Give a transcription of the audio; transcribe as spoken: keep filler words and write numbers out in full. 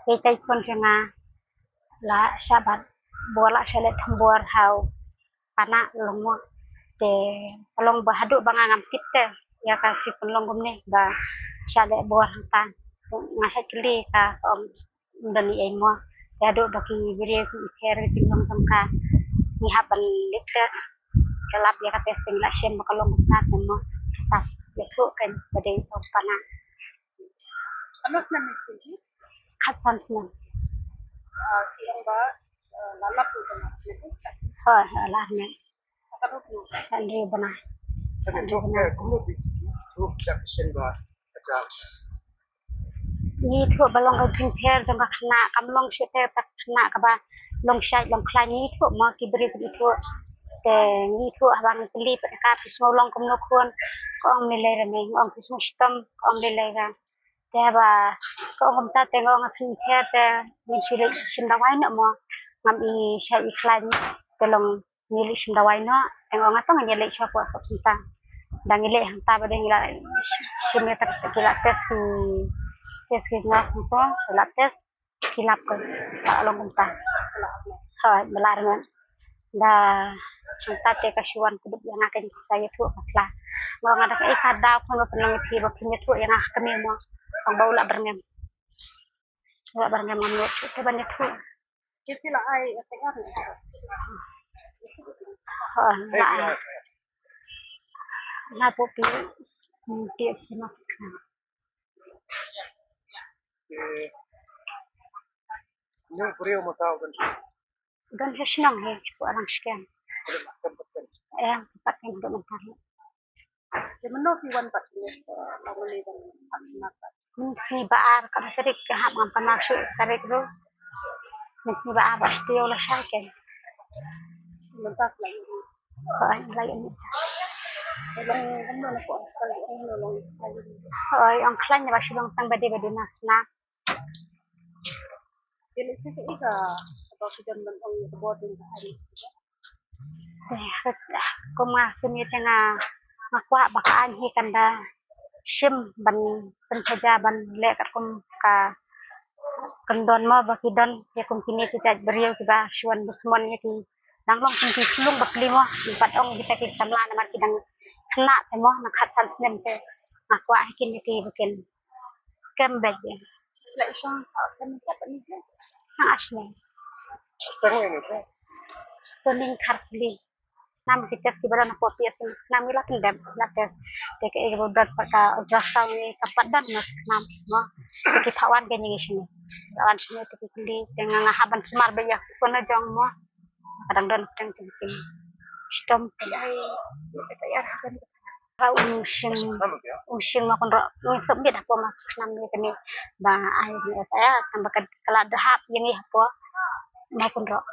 Ïa tai pun jong nga la shah bat bor, la shah leh thombor ha u Pana Longmo. Te ka long ba haduh ba nga ngam tip te ïa ka jingpynlong kumne ba shah leh bor hangta. Nga shah kylli ka, ka ong ym don ei ei mo. Te haduh ba ki briew ki pher ka jinglong jong ka, ngi hap ban leit test. Ka lap ïa ka test te ngi la shem ba ka long kumta te mo. Sa ïathuh kein ba dei u Pana. Ano snem ïa ki? Khatsan snem. Ah, ki ong ba, eh, la lap u Pana. Hooid, hooid, la lap ne. Ka rup u. Hynriew bnai. Hynriew bnai. Ngi ithuh ba long ka jingpher jong ka khynnah, kam long shuh te ka khynnah kaba long shait long khlaiñ, ngi ithuh mo, ki briew ki ithuh. Te ngi ithuh haba ngi kylli pat ka, phi sngew long kumno khun, ka ong me lei re me, nga ong phi sngew shitom, ka ong me lei re. Te haba ka ong kumta te nga ong phi pher te ngin shu leit shim dawai noh mo, ngam i shait i khlaiñ te long ngi leit shim dawai noh. Te nga ong nga to ngan ïaleit sha pok sop senta. Da ngi leit hangta ba dei ngi la shim ïa ta ki la test ki, test ki nurse hangto ki la test ki lap ko ba long kumta. Hooid, ba la rngan. Da hangta te ka shu wan kdup ïa nga, ka sa ïathuh ka pla. Nga ong nga da kaei ka daw khun ba pynlong ïa phi ba phin ïathuh ïa nga ha kmie mo. Ong ba u la byrngem. U la byrngem, ngam ïoh shuh te ban ïathuh. Ki phi la ai F I R ne? Ha, la ai. La pop pi, pi sima sikna. Ki, nyu briew ma tau kan. Don ha shnong hi, shu arang shkem. Em, pat kan don kan. Te mynno phi wan pat ne, eh, long ne ban hap smat pat? Mynsi ba ar ka tarik ka hap, ngam pan shu tarik ruh. Mynsi ba ar ba shu la shai ken. Mynta la ïa ni. Hooid, la ïa ni. Te long kumno na ko hospital, ong kumno long la ïa ni. Hooid, ong khlaiñ ba shu long tang ba dei ba dei na sna. Te lehse kaei kaba phi don ban ong ïa ka bor jong ka ain? Te kum nga kmie te nga, nga kwah ba ka ain hi kan da shim ban pynsaja ban leh katkum ka kyndon mo, ba ki don ïa kum kine ki jait briew kiba shu wan bushmon ïa ki, dang long kum ki khlung ba kli mo, ki pat ong kita ki samla namar ki dang khynnah te mo, na khatsan snem te. Nga kwah hi kin ïa ki ba kin kem beit ïa. La i shong sa snem pat ni ke? Ha, ar snem. Snem ni ke? Snem kharpli. Nam ki test kiba don hapoh P S C, nam ngi la pyndep, la test. Te kaei kaba don pat ka ultrasound ngi kam pat don, ngi skhem mo. Te ki phah wan kein ngi shim. La wan shim te ki kylli, te nga, nga hap ban sumar beit ïa u khun jong mo. Ka dang don pdeng jong jong. Shitom te. Ai, te ai ha kan. Ba um shim, um shim ma kynroh, ngi sop bit hapoh ma skhem ïa kane. Ba ai ne ta ïa, tang ba ka la dep hap ïa ngi hapoh ma kynroh.